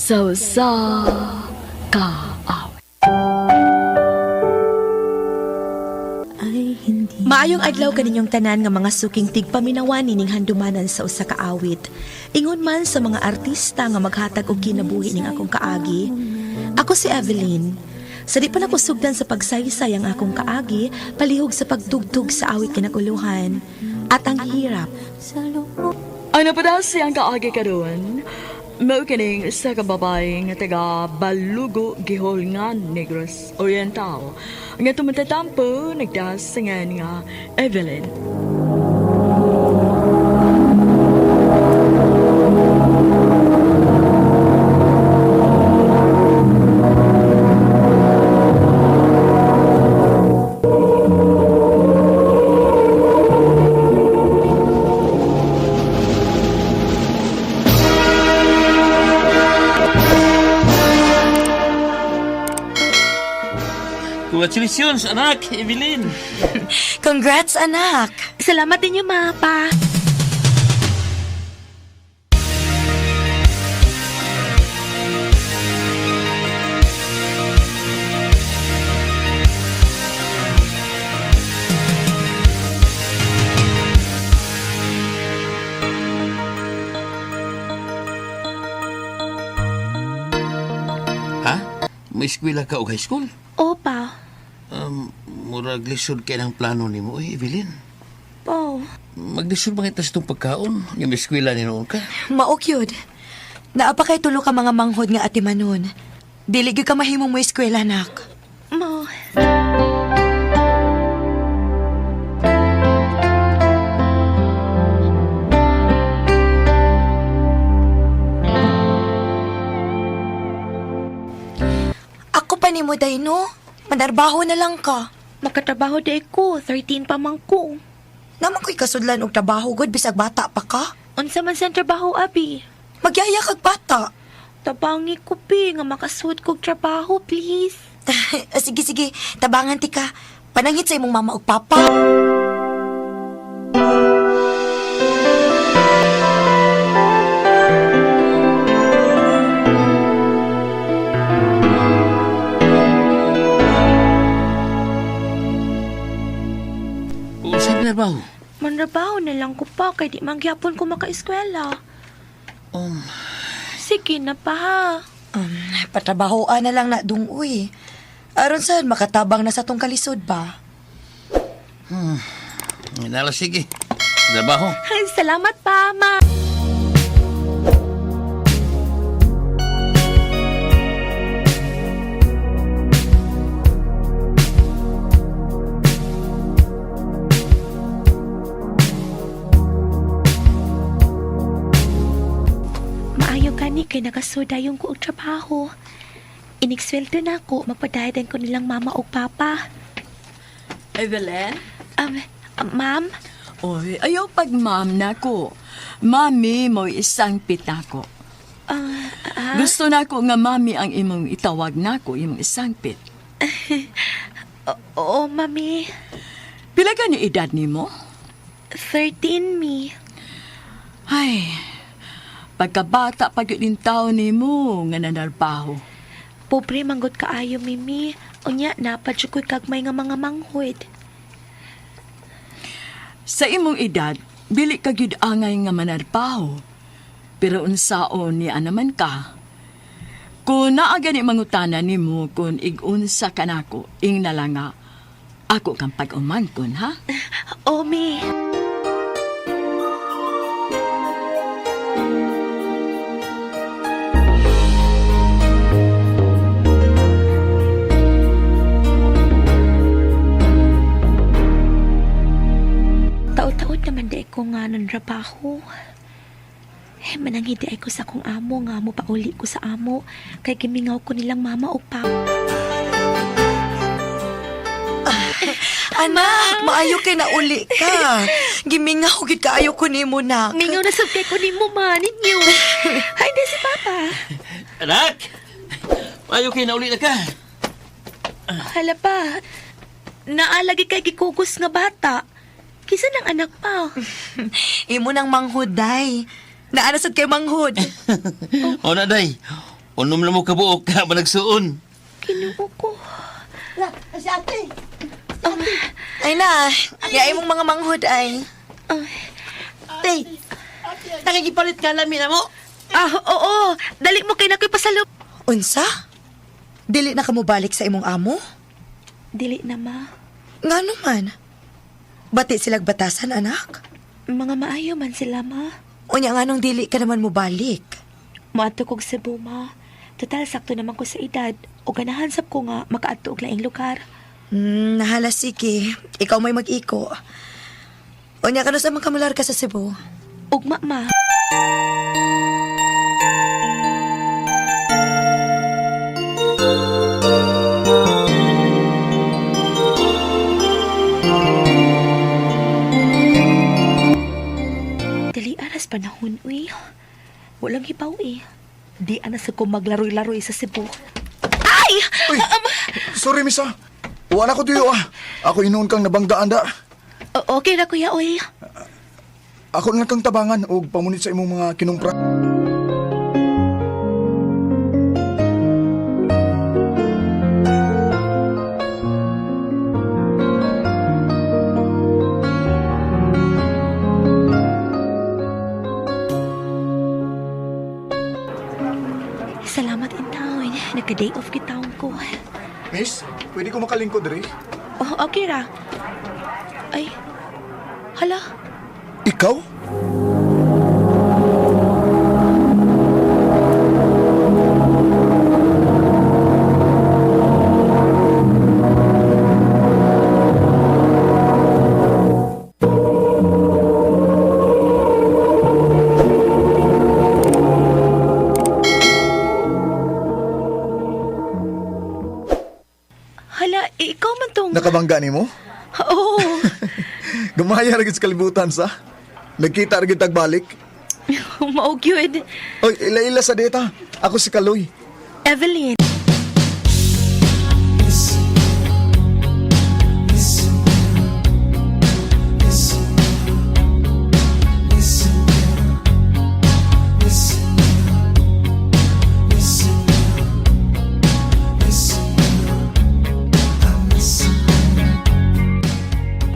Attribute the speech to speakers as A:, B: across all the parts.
A: Sa usa ka awit.
B: Maayong adlaw kaninyong tanan nga mga suking tigpaminawan nining handumanan sa usa ka awit. Ingon man sa mga artista nga maghatag og kinabuhi ning akong kaagi. Ako si Evelyn. Sa di pa nako sugdan sa pagsaysay ang akong kaagi, palihog sa pagtugtog sa awit kinaguluhan at ang hirap.
A: Ano pa daw siyang kaagi karon? Mao kining isa ka babae nga taga Balugo, Giholngan, Negros Oriental. Nga tumatatampo nagdasingan nga Evelyn.
C: Congratulations, anak, Evelyn.
D: Congrats, anak!
B: Salamat ninyo, ma, pa.
C: Ha? May eskwela ka o high school?
B: Opa.
C: Murag lisod kay ng plano nimo, eh, Evelyn.
B: Po.
C: Maglisod ba kita sa itong pagkaon? Yung may eskwela ni noon ka?
D: Maok yun. Naa pa kay tulo ka mga manghod nga atimanon. Dili gyud ka mahimong mo eskwela, nak.
B: Mo.
D: Ako pa nimo day no. Manarbaho na lang ka.
B: Makatrabaho di ko, 13 pa man ko.
D: Naman ko'y kasudlan og trabaho gud bisag bata pa ka.
B: Unsa man sa trabaho, abi?
D: Magyaya kag bata.
B: Tabangi ko, pi, nga makasuod kog trabaho, please.
D: Sige sige, tabangan ti ka. Pananghit sa imong mama ug papa.
C: O, sa'yo pinarbaho?
B: Manrabaho na lang ko pa, kay di mangyapon ko makaeskwela. Sige na pa, ha.
D: Patrabahoan na lang na dungoy. Aron saan makatabang na sa tong kalisod ba?
C: Nala, sige. Trabaho.
B: Salamat pa, ma. Maayo gani kay nakasuda yung ko og trabaho. Inigsweldo na ako, mapadayon ko nilang mama o papa.
A: Evelyn?
B: Ma'am,
A: Oy, ayaw pag ma'am nako. Mami mo isang pitako.
B: ah,
A: Gusto nako nga mami ang imong itawag nako imong isangpit.
B: oo, mami.
A: Pila ka ni edad nimo?
B: 13 mi.
A: Ay, pagkabata pag yun tao nimo nga nanarbaho.
B: Pobre manggot kaayo mimi. Unya napad jud ko'y kagmay nga mga manghud.
A: Sa imong edad, dili ka gyud angay nga manarbaho. Pero unsaon niya naman ka. Kung naa gani mangutana nimo kung igunsa ka nako, ing nalanga, ako kang pag-umangkon, ha?
B: O mi. Taot-taot naman di ko nga nun trabaho. Eh, mananghidi ay ko sa akong amo nga mo pauli ko sa amo kay gimingaw ko nilang mama o papa.
D: Anak, maayo kay nauli ka. Gimingaw gid kaayo ko nimo nak.
B: Mingaw na sab kay ko nimo ma ninyo. Ay, di si papa.
C: Anak! Ayaw kayo nauli na ka.
B: Hala pa. Naalagi kay gikugos nga bata. Kisa ng anak pa.
D: Imo nang manghud day. Naana sad kay manghud.
C: O na, day. Unom na mo kabuok ka managsuon.
B: Kinuo ko.
D: Si ate. Ay na, yaay mong mga manghod ay.
E: Te, nakikipalit ka lamin na mo.
B: Ah, oo. Dali mo kay nakoy pasalub.
D: Unsa? Dili na ka mobalik sa imong amo?
B: Dili na, ma.
D: Ngano man? Bati silag batasan, anak?
B: Mga maayo man sila, ma.
D: Unya nganong dili ka naman mobalik?
B: Moadto kog Cebu, ma. Total, sakto naman ko sa edad. O ganahan sab ko nga makaadto og laing lugar.
D: Nahala sige. Ikaw may mag-iko. Unya kanus amang kamular ka sa Cebu?
B: Ugma, ma. Dali aras panahon, uy. Walang hibaw, eh. Di ana sa ko maglaroy-laroy sa Cebu. Ay!
F: Uy, sorry misa. Wala ko tuyo ah. Ako inuon kang nabanggaan da.
B: Okay na, kuya, uy.
F: Ako na lang kang tabangan og pamunit sa imong mga kinumpra.
B: Salamat in town. Nagka-day off kitaon ko.
F: Miss, pwede ko makalingkod diri?
B: Oh, okay ra. Ay, hala.
F: Ikaw?
B: Hala, eh, ikaw man tong...
F: Nakabangga nimo?
B: Oo.
F: Gumaya ra gid sa kalibutan sa. Nagkita ra gid tagbalik.
B: Mao gyud.
F: Oy, ila-ila sa data. Ako si Kaloy.
B: Evelyn.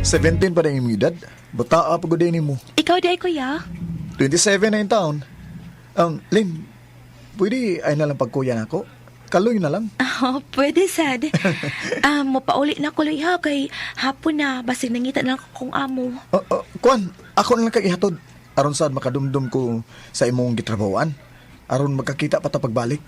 F: Seventeen pa rin imong edad. Bataa pa gud nimo.
B: Ikaw di ay kuya.
F: 27 na in taon. Lynn, pwede ay na lang pagkuya nako. Kaloy na lang.
B: Oh, pwede sad. Mopauli na ko ha kay hapon na basig nangita na lang kong amo.
F: Oh, oh, kuan, ako na lang kay ihatod. Aron sad makadumdum ko sa imong gitrabahoan. Aron magkakita pa ta pagbalik.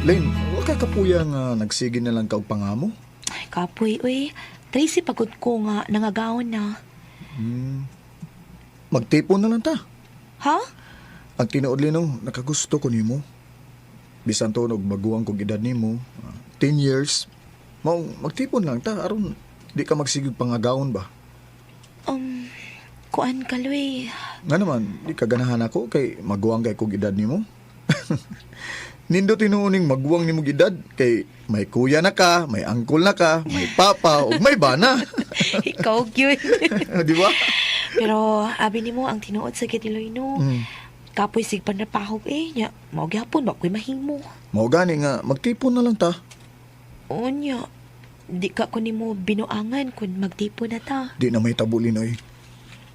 F: Lynn, wa ka kapuya nga nagsige na lang ka og pangamo?
B: Ay, kapoy, uy. Tracy, pagod ko nga nangagaon na.
F: Magtipon na lang ta.
B: Ha?
F: Ang tinuod lino, nakagusto ko nimo. Bisan tuon og maguwang kog edad nimo, 10 years. Mao magtipon lang ta aron di ka magsigig pangagaon ba.
B: Kuan ka, Luy.
F: Nga naman, di ka ganahan ako kay maguwang kay kog edad nimo. Nindo tinuoning maguwang nimo edad kay may kuya na ka, may angkol na ka, may papa ug may bana.
B: Ikaw gyud.
F: Di ba?
B: Pero abi nimo ang tinuod sa gid no. Kapoy sig panrapahog eh nya. Mao gyapon ba ko'y mahimo.
F: Mao gani nga magtipon na lang ta.
B: Unya, di ka ko nimo binuangan kun magtipo na ta.
F: Di na may tabulin oy.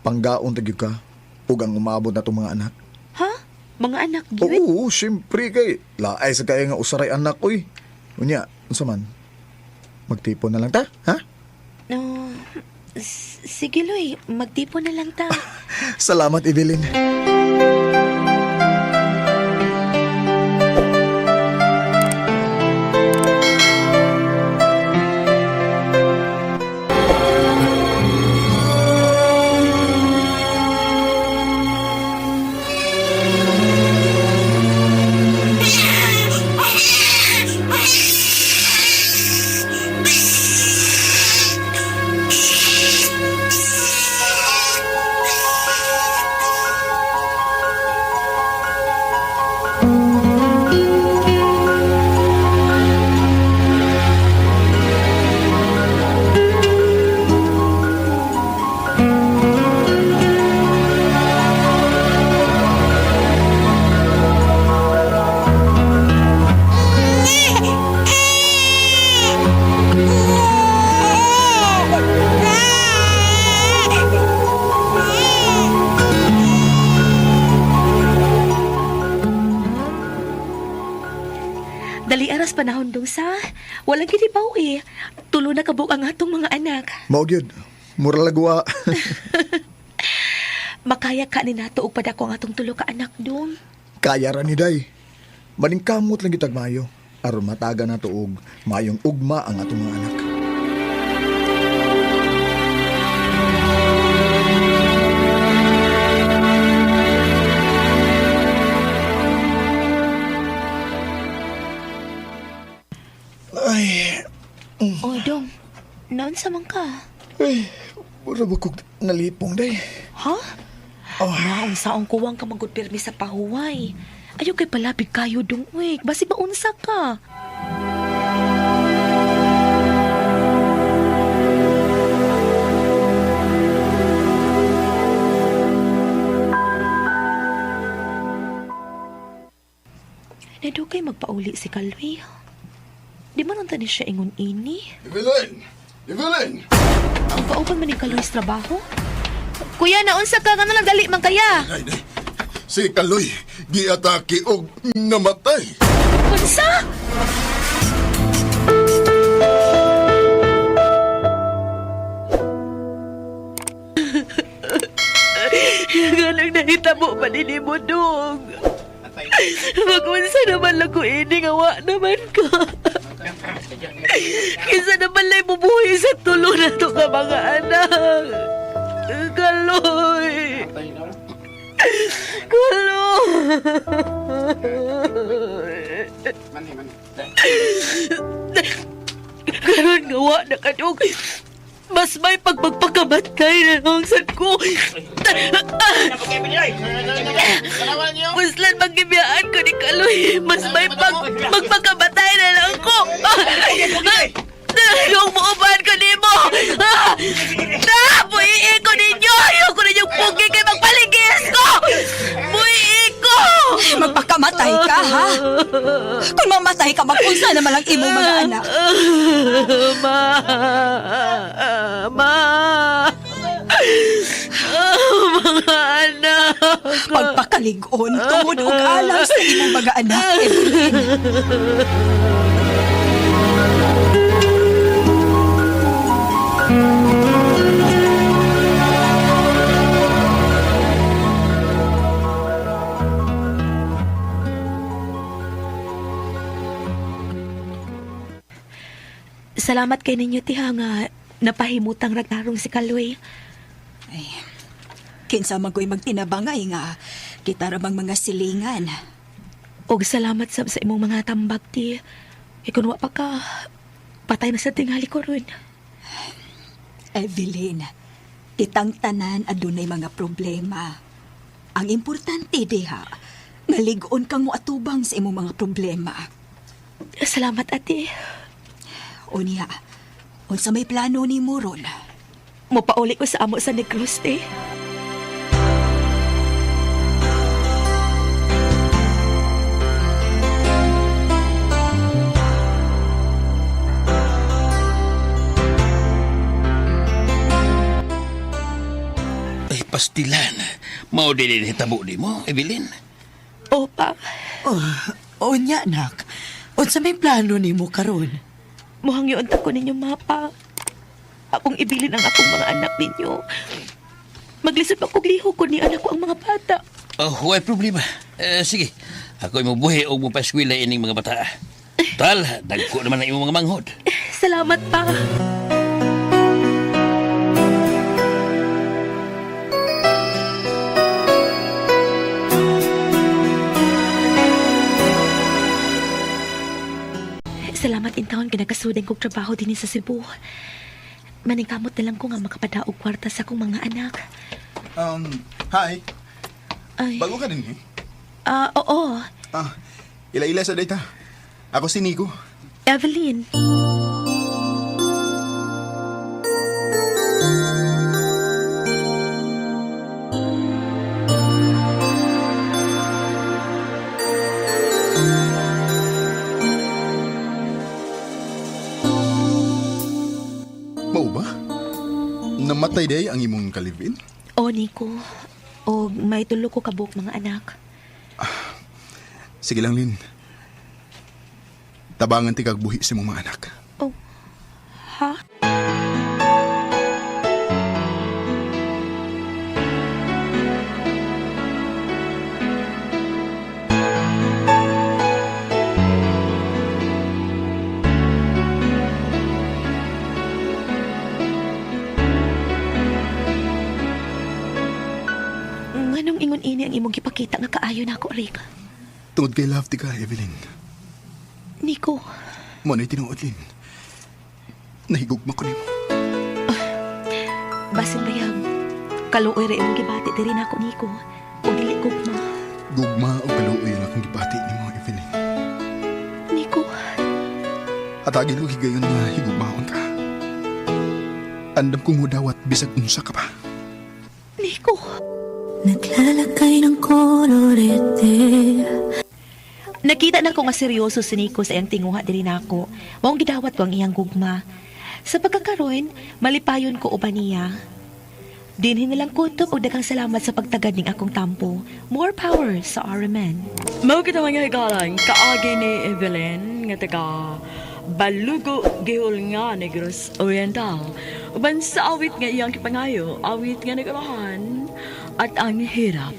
F: Panggaon ta gyud ka ug ang umabot na tong mga anak.
B: Ha? Mga anak gyud?
F: Oo, siyempre kay laay sa kay nga usaray anak oy. Unya, unsa man? Magtipon na lang ta, ha?
B: No. Sige Loy, magtipo na lang ta.
F: Salamat, Evelyn.
B: dong sa. Walang ginibaw eh. Tulo na kabuk ang atong mga anak.
F: Mao gyud. Mura lagwa.
B: Makaya ka ni nato og padako ang atong tulo ka anak dong.
F: Kaya ra ni day. Maningkamot lang gitag maayo aron mataga nato og maayong ugma ang atong mga anak. Ay,
B: Oy, dong. Naunsa man ka?
F: ay, mura ba kog nalipong day?
B: Ha?
F: Oh.
B: Naunsa ang kuwang ka manggod pirmi sa pahuway. Ayaw kay palapig kayo dong, uy. Basig maunsa ka. Nadugay magpauli si Kalwi. Di man unta ni siya ingon ini.
G: Evelyn! Evelyn!
B: Ang pauban man ni Kaloy sa trabaho. Kuya, naunsa ka nga lang dali man kaya.
G: Ay, day. Si Kaloy, giatake og namatay.
B: Unsa?
A: Ganang nahitabo pa ni mo, dong. Magunsa naman lang ko ini nga wa naman ka. Kinsa naman lang bubuhi sa tulo na to ka mga anak. Kaloy. Kaloy. Karon nga wa na kadug. Mas may pagpagpakamatay na lang sad ko. Muslan magibiyaan ko ni Kaloy. Mas may pag magpakamatay na lang ko. Yung muuban ko nimo. Na, buhiin ko ninyo. Ayaw ko ninyong pugi kay magpaligis ko. Buhiin ko.
D: Magpakamatay ka, ha? Kung mamatay ka, mag-unsa naman ang imong mga anak.
A: Ma. Ma. Mga anak.
D: Pagpakalig-on, tungod og alam sa imong mga anak, Evelyn.
B: Salamat kay ninyo, tiha nga napahimutang ragnarong si Kaloy.
D: Ay, kinsa man ko'y magtinabangay nga, kita ra bang mga silingan.
B: Og salamat sab sa imong mga tambag, ti. Kay kun wa pa ka, patay na sa tingali ko ron.
D: Evelyn, kitang tanan adunay mga problema. Ang importante diha, nalig-on kang moatubang sa imong mga problema.
B: Salamat, ate.
D: Unya, unsa may plano nimo ron?
B: Mopauli ko sa amo sa Negros, te.
C: Ay, pastilan. Mao din hitabo di mo, Evelyn.
B: Opa,
E: Oh, unya nak. Unsa may plano nimo karon?
B: muhangyoon ta ko ninyo, mapa. Akong ibilin ang akong mga anak ninyo. Maglisod pa kog lihok ko ni anak ko ang mga bata.
C: Oh, way problema. Eh, sige, ako imong buhi og mo paskwela ining mga bata. Tal, dagko naman ang imong mga manghod.
B: Salamat pa. Salamat in taon kinakasudan kog trabaho dinhi sa Cebu. Maningkamot na lang ko nga makapadaog kwarta sa akong mga anak.
G: Hi.
B: Ay,
G: Bago ka din eh.
B: ah, oo.
G: Ah, ila-ila sa data. Ako si Nico.
B: Evelyn.
G: Mao ba? Namatay day ang imong kalivin?
B: O, Nico. O, may tulo ko kabuk mga anak.
G: Sige lang, Lin. Tabangan ti kag buhi sa imong mga anak.
B: Oh, ha? Nganong ingon ini ang imong gipakita nga kaayo nako, Rick?
G: Tungod kay love ti ka, Evelyn.
B: Nico,
G: Mo na'y tinuod, Lin. Nahigugma ko nimo.
B: basin bayag. Kaluoy ra imong gibati diri nako, Nico. Ug dili gugma.
G: Gugma o kaluoy ang akong gibati nimo, Evelyn.
B: Nico,
G: Hatagin ko higayon nga higugmaon ka. Andam kong mudawat bisag unsa ka pa.
B: Nico.
H: Naglalakay ng kolorete.
B: Nakita na ko nga seryoso si Nico sa iyang tinguha diri nako. Maong gidawat ko ang iyang gugma. Sa pagkakaroon, malipayon ko uban niya. Dinhin nilang kutob og daghang salamat sa pagtagad ning akong tampo. More power sa RMN.
A: Mao kita mga higalan, kaagi ni Evelyn nga taga Balugo, Gihol nga Negros Oriental. Uban sa awit nga iyang kipangayo, awit nga nagamahan at ang hirap.